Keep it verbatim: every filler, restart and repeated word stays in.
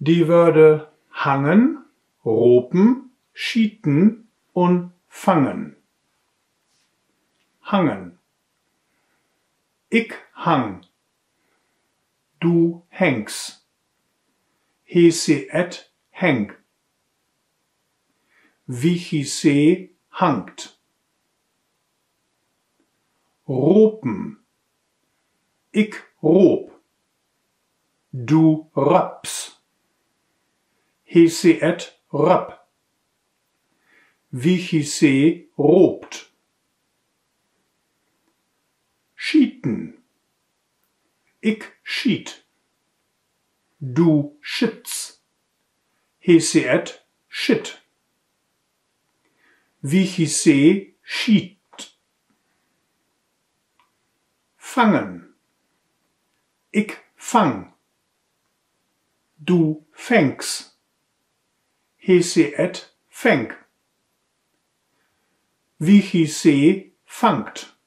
De Wöör hangen, ropen, schieten un fangen. Hangen. Ik hang. Du hängst. He, se, et hängt. Wi, ji, se hangt. Ropen. Ik roop. Du röppst. He, se, et röppt. Wi, ji, se roopt. Schieten. Ik schiet. Du schittst. He, se, et schitt. Wi, ji, se schiet. Fangen. Ik fang. Du fängst. He, se, et fängt. Wi, ji, se fangt.